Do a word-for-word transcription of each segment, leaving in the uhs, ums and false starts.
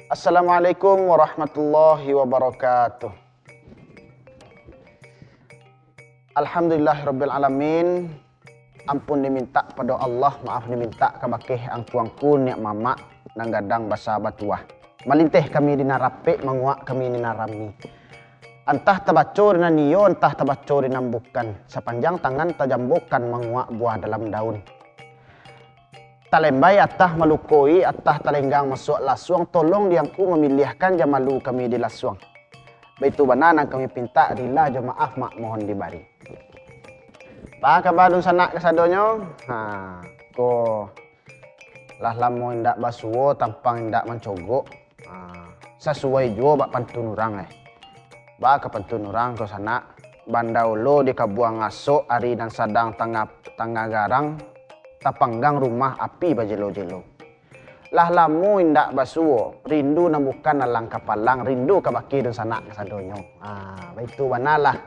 Assalamualaikum warahmatullahi wabarakatuh. Alhamdulillahirabbil alamin. Ampun dimintak pado Allah, maaf dimintak kabakeh angku-angku, niak mamak nan gadang basa batuah. Malinteh kami di nan rapek, manguak kami di nan rami. Antah tabaco di nan iyo, antah tabaco di nan bukan. Sapanjang tangan tajambokan, manguak buah dalam daun. Talembai atah malukoi, atah talenggang masuak lasuang, tolong di angku mamiliahkan, jan malu kami di lasuang. Baitu bana nan kami pintak, rila jo maaf mak mohon dibari. Apo kaba dunsanak kasadonyo? Ha, ko lah lamo indak basuo, tampang indak mancogok. Ha, sasuai juo bak pantun urang, eh. Bak ka pantun urang ko sanak, banda ulo di kabuang asok, ari nan sadang tangah, tangah garang, tapanggang rumah api bajelo-jelo. Lah lamo indak basuo, rindu nan bukan alang kapalang, rindu kabakeh dunsanak kasadonyo. Ha, baitu bana lah.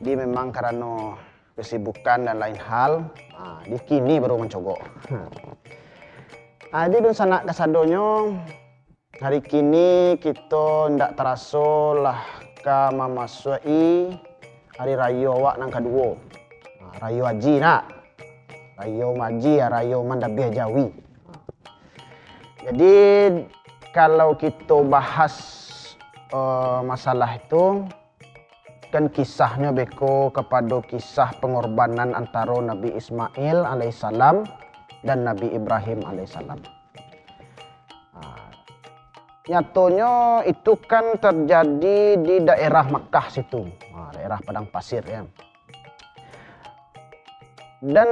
Jadi memang karano kesibukan dan lain hal, ha, di kini baru mancogok. Ha, jadi dunsanak kasadonyo, hari kini kito indak taraso lah ka mamasuak-i hari rayo awak nan kaduo. Ha, Rayo Aji nak. Rayo Maji, Rayo Mandabiah Jawi. Jadi, kalau kito bahas, eh, masalah itu, kan kisahnyo beko kapado kisah pangorbanan antaro Nabi Ismail alaihissalam dan Nabi Ibrahim alaihissalam. Ha, nyatonyo itu kan terjadi di daerah Makkah situ. Ha, daerah padang pasir, ya. Dan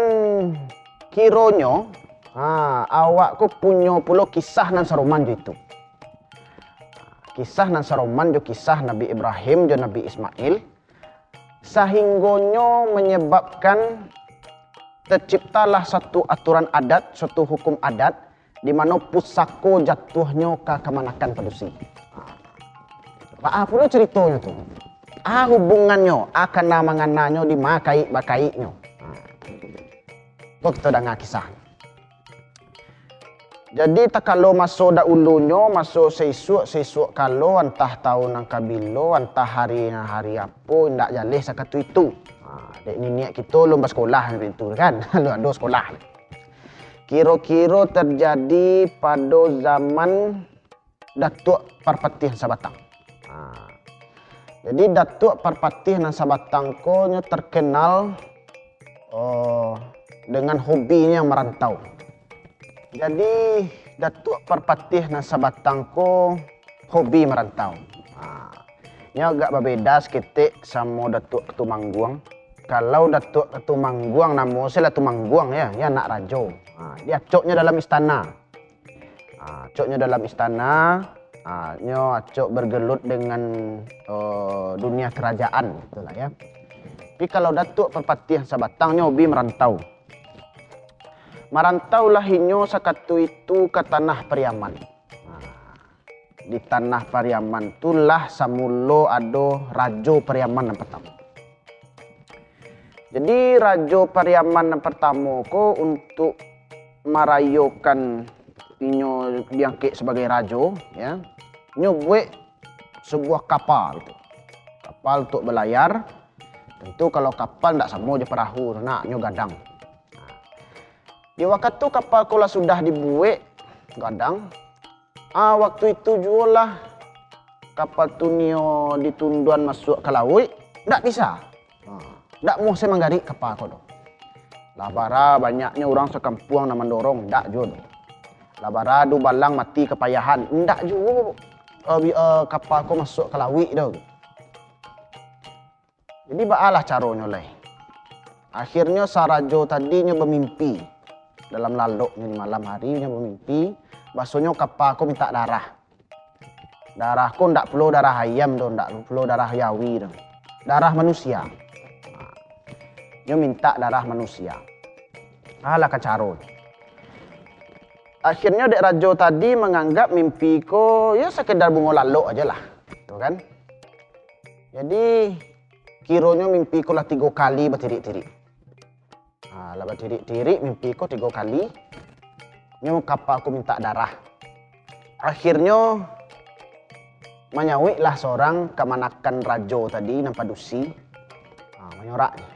kironyo, ha, awak ko punyo pulo kisah nan saroman jo itu. Kisah nan saroman jo kisah Nabi Ibrahim jo Nabi Ismail, sahinggonyo manyababkan taciptalah satu aturan adat, suatu hukum adat, di mano pusako jatuahnyo ka kamanakan padusi. Baa pulo caritonyo tu? A hubungannyo, a kana mangananyo, di ma kaik bakaiknyo? Ko kito danga kisah. Jadi, takalo maso daulunyo, maso saisuak-saisuak kalo, antah taun nan kabilo, antah hari nan hari apo, indak jaleh sakatu itu. Ha, dek niniak kito lun basakolah itu kan, lun ado sakolah. Kiro-kiro terjadi pado zaman Datuak Parpatiah Sabatang. Ha. Jadi, Datuak Parpatiah nan Sabatang ko nyo terkenal, oh, dengan hobinyo yang merantau. Jadi, Datuak Parpatiah nan Sabatang ko hobi merantau. Ha. Nyo agak babeda saketek samo Datuak Katumangguang. Kalau Datuak Katumangguang, namo se lah Tumangguang, ya, ya anak rajo. Ha, diacoknyo dalam istana. Ha, acoknyo dalam istana, ha, nyo acok bergelut dengan, eh, dunia kerajaan, itulah ya. Tapi kalau Datuak Parpatiah Sabatang nyo hobi merantau. Marantaulah inyo sakatu itu ka tanah Pariaman. Ha, di tanah Pariaman tu lah samulo ado Rajo Pariaman nan pertamo. Jadi, Rajo Pariaman nan pertamo ko untuk marayokan inyo diangkek sabagai rajo, ya, nyo buek sabuah kapa gitu. Kapa untuak balayar. Tentu kalau kapa ndak samo jo parahu tu nak, nyo gadang. Di wakatu kapa ko lah sudah dibuek gadang, ah, waktu itu juolah kapa tu nio ditunduan masuak ka lauik, ndak bisa. Ha, ndak muah se manggarik kapa ko doh. Lah bara banyaknyo urang sakampuang nan mandorong, ndak juo doh. Lah bara dubalang mati kapayahan, ndak juo, eh, bi-, eh, kapa ko masuak ka lauik doh. Jadi, baalah caronyo lai. Akhirnyo, sarajo tadi nyo bamimpi. Dalam laloknyo di malam hari, nyo bamimpi, basonyo kapa ko mintak darah. Darah ko ndak pulo darah ayam doh, ndak pulo darah jawi doh. Darah manusia. Nyo mintak darah manusia. Alah ka caro. Akhirnyo, dek rajo tadi manganggap mimpi ko, yo, sakedar bungo lalok ajo lah. Tu kan. Jadi, kironyo mimpi ko lah tigo kali batirik-tirik. Ha, lah batirik-tirik mimpi ko tigo kali. Nyo kapa ko mintak darah. Akhirnyo, Manyauiklah sorang kamanakan rajo tadi nan padusi. Ha, manyoraknyo.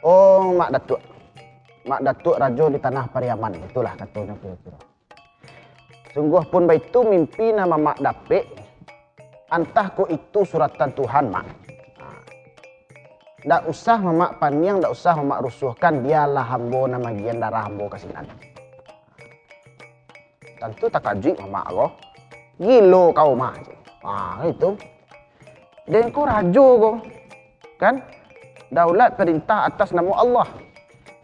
Oh, Mak Datuak. Mak Datuak rajo di tanah Pariaman, itulah katonyo kiro-kiro. Sungguahpun baitu mimpi nan mamak dapek, antah kok itu suratan Tuhan, Mak. Ha. Ndak usah mamak paniang, ndak usah mamak rusuahkan, bialah ambo nan magiahan darah ambo ka sinan. Tantu takajuik mamak ko. Gilo kau mah. Ah, itu. Den ko rajo ko. Kan? Daulat perintah atas namo Allah.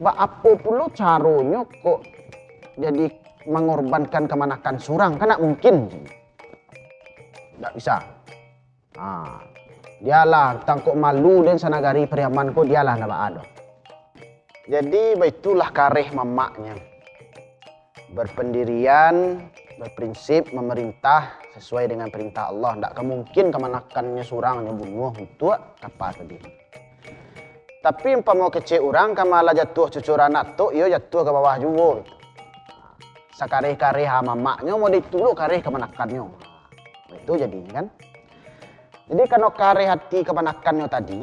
Baapo pulo caronyo kok jadi mangorbankan kamanakan surang? Kan ndak mungkin. Ndak bisa. Ha, dialah tangkok malu den sanagari Pariaman ko, dialah nan baa doh. Jadi, baitulah kareh mamaknyo. Berpendirian, berprinsip, memerintah sesuai dengan perintah Allah. Ndak ka mungkin kamanakannyo surang nyo bunuah untuak kapa tadi. Tapi, umpamo kecek urang, ka malah jatuah cucuran atok, iyo jatuah ka bawah juo. Sakareh-kareh mamaknyo, model itu lo kareh kamanakannyo. Itu jadinyo, kan. Jadi, karano kareh ati kamanakannyo tadi,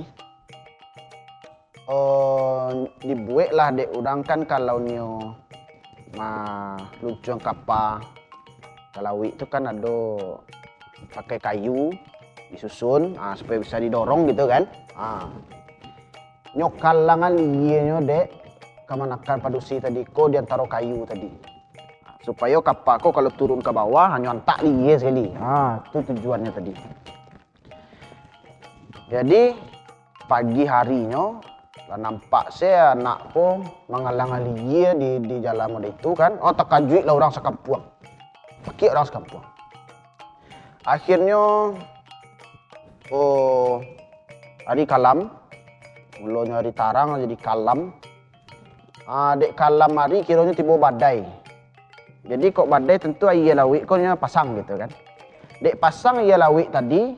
eh, dibueklah dek urang kan, kalau nyo maluncuang kapa ka lauik tu kan ado pakai kayu disusun, ah, supayo bisa didorong gitu kan. Ah. Nyo kalangan lienyo dek kamanakan padusi tadi ko di antaro kayu tadi. Supayo kapa ko kalau turun ka bawah, hanyo antak lie sakali. Ha, tu tujuannyo tadi. Jadi, pagi harinyo, lah nampak se anak ko mangalang lie di, di jalan model itu kan. Oh, takajuiklah urang sakampuang. Pakiak urang sakampuang. Akhirnyo, oh, hari kalam, mulonyo hari tarang jadi kalam. Ah, dek kalam hari kironyo tibo badai. Jadi, kok badai tantu aia lauik ko nyo pasang gitu kan. Dek pasang aia lauik tadi,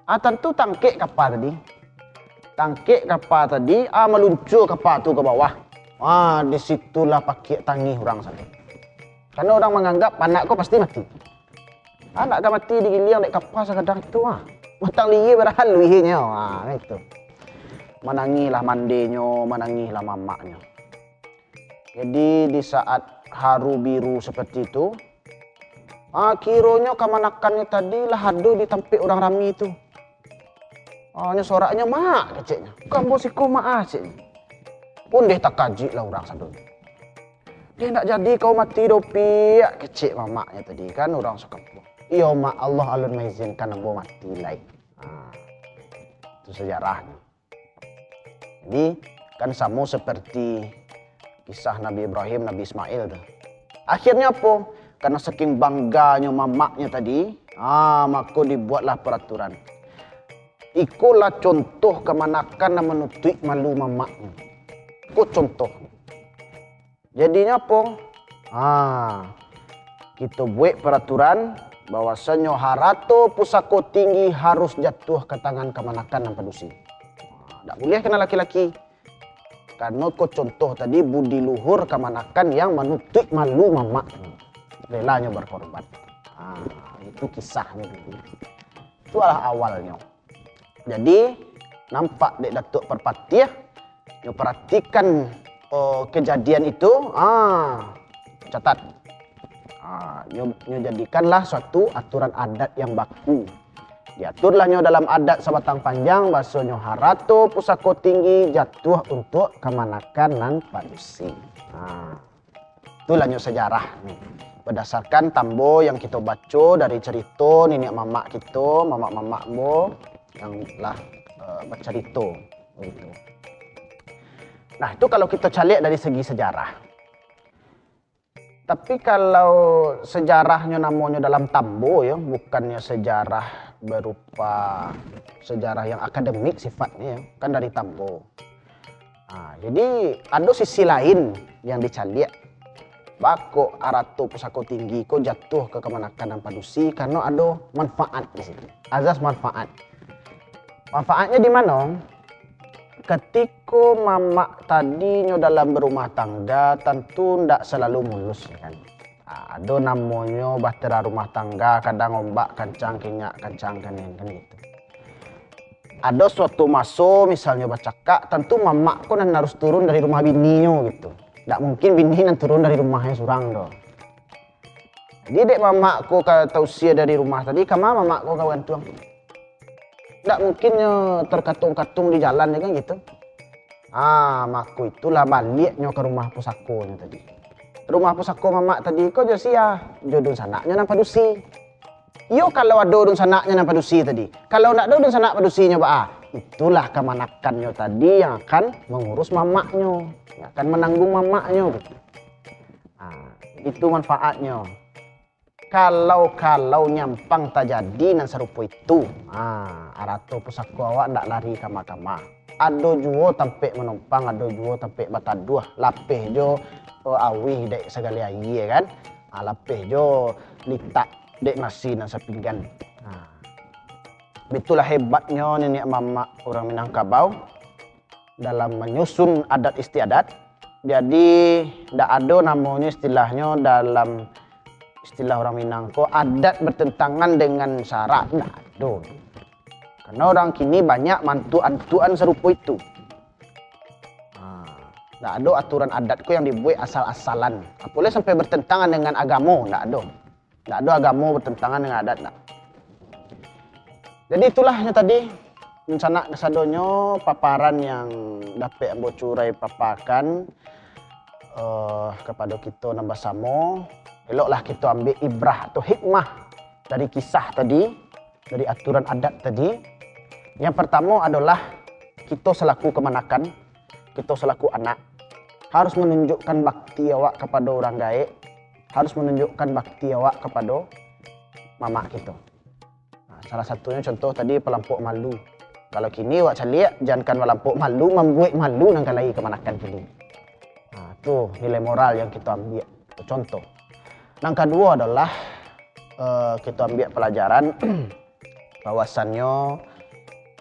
ah, tantu tangkek kapa tadi. Tangkek kapa tadi, ah, maluncua kapa tu ka bawah. Ah, di situlah pakiak tangih urang sado. Karano urang manganggap anak ko pasti mati. Anak ka mati digiliang dek kapa sakadang tu, ah. Batang lie barahan luihnyo, ah, itu. Manangihlah mandenyo, manangihlah mamaknyo. Jadi, di saat haru biru seperti itu, ah, kironyo kamanakannyo tadi lah ado di tampek urang rami tu. Ah, nyo soraknyo, "Mak," keceknyo. "Bukan ambo siko, Mak, ah," keceknyo. Pun deh takajuiklah urang sadonyo. "Deh, ndak jadi kau mati doh, Piak," kecek mamaknyo tadi kan, urang sakampuang. "Iyo, Mak, Allah alun maizinkan ambo mati lai." Ah, itu sejarahnyo. Jadi, kan samo seperti kisah Nabi Ibrahim, Nabi Ismail tu. Akhirnyo apo? Karena saking bangganyo mamaknyo tadi, ah, mako dibuatlah peraturan. Ikolah contoh kamanakan nan manutuik malu mamaknyo. Ko contoh. Jadinyo apo? Ha, kito buek peraturan bahwasanyo harato pusako tinggi harus jatuah ka tangan kamanakan nan padusi. Ha, dak buliah kanai laki-laki. Karano ko contoh tadi budi luhur kamanakan yang manutuik malu mamak. Relanyo berkorban. Ha, itu kisahnyo dulu. Itulah awalnyo. Jadi, nampak dek Datuak Parpatiah, nyo paratikan, eh, kejadian itu, ah, catat. Ah, nyo, nyo jadikanlah suatu aturan adat yang baku. Diaturlah nyo dalam adat sabatang panjang, basonyo harato pusako tinggi jatuah untuak kamanakan nan padusi. Ah. Itulah nyo sejarah ni. Berdasarkan tambo yang kito baco dari cerito niniak mamak kito, mamak-mamak ambo yang lah, eh, bacarito, begitu. Nah, itu kalau kito caliak dari segi sejarah. Tapi kalau sejarahnyo namonyo dalam tambo, yo, bukannyo sejarah berupa sejarah yang akademik sifatnyo, yo, kan dari tambo. Ha, jadi, ado sisi lain yang dicaliak. Baa kok arato pusako tinggi ko jatuah ka kamanakan nan padusi, karano ado manfaat di situ. Azas manfaat. Manfaatnyo di mano? Katiko mamak tadi nyo dalam berumah tangga, tantu ndak salalu mulus, yo kan. Ah, ado namonyo bahtera rumah tangga, kadang ombak kancang kinyak, kancang kaneng, kan gitu. Ado suatu maso, misalnyo bacakak, tantu mamak ko nan harus turun dari rumah bininyo gitu. Ndak mungkin bini nan turun dari rumahnyo surang doh. Jadi dek mamak ko ka tausia dari rumah tadi, kama mamak ko ka bagantuang. Ndak mungkin nyo terkatung-katung di jalan, ya kan gitu. Ah, mako itulah baliaknyo ka rumah pusakonyo tadi. Rumah pusako mamak tadi ko jo sia, jo dunsanaknyo nan padusi. Iyo, kalau ado dunsanaknyo nan padusi tadi. Kalau ndak ado dunsanak padusinyo, baa? Itulah kamanakannyo tadi yang akan mengurus mamaknyo, yang akan menanggung mamaknyo gitu. Ah, itu manfaatnyo. Kalau-kalau nyampang tajadi nan sarupo itu, ha, arato pusako awak ndak lari kama-kama. Ado juo tampek manompang, ado juo tampek bataduah, lapeh jo, eh, auih dek sagaleh aia, kan? Ha, lapeh jo litak dek nasi nan sapinggan. Ha. Itulah hebatnyo niniak mamak urang Minangkabau dalam manyusun adat istiadat. Jadi, ndak ado namonyo istilahnyo dalam istilah urang Minang ko, adat bertentangan dengan syarak, ndak ado. Karena urang kini banyak mantuak-antuakan sarupo itu. Ha, ndak ado aturan adat ko yang dibuek asal-asalan. Apolai sampai bertentangan dengan agamo, ndak ado. Ndak ado agamo bertentangan dengan adat, ndak. Jadi itulah nyo tadi, dunsanak kasadonyo, paparan yang dapek ambo curai papakan, eh, kapado kito nan basamo. Eloklah kito ambiak ibrah atau hikmah dari kisah tadi, dari aturan adat tadi. Yang partamo adolah, kito salaku kamanakan, kito salaku anak, harus manunjukkan bakti awak kapado urang gaek, harus manunjukkan bakti awak kapado mamak kito. Nah, salah satunyo contoh tadi, palampok malu. Kalau kini awak caliak, jankan palampok malu, mambuek malu nan ka lai kamanakan kini. Nah, tu nilai moral yang kito ambiak. Tu contoh. Nan kaduo adolah, eh, kito ambiak palajaran bahwasannyo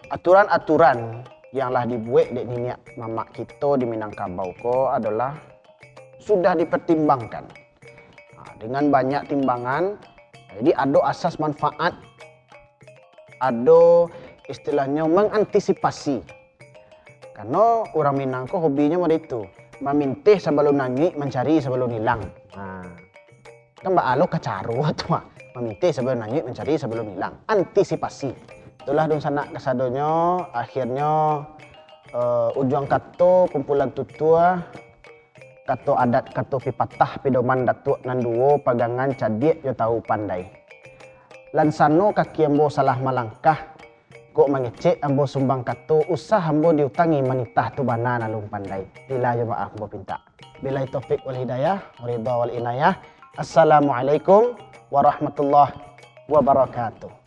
aturan-aturan yang lah dibuek dek niniak mamak kito di Minangkabau ko adolah sudah dipertimbangkan, ha, dengan banyak timbangan. Jadi, ado asas manfaat, ado istilahnyo mengantisipasi. Karano urang Minang ko hobinyo model itu, mamintih sabalun nanyuik, mancari sabalun ilang. Nah, kan baa lo ka caro tu, ah. Mamintih sabalun nanyuik, mancari sabalun ilang. Antisipasi. Itulah dunsanak kasadonyo, akhirnyo, eh, ujuang kato, kumpulan tutua, kato adat, kato pipatah, pidoman datuak nan duo, pagangan cadiak jo tahu pandai. Lansano kaki ambo salah malangkah, kok mangecek ambo sumbang kato, usah ambo diutangi manitah tu bana nan alun pandai. Ila jo maaf ambo pintak. Billahi taufik wal hidayah, ridha wal inayah. Assalamualaikum warahmatullahi wabarakatuh.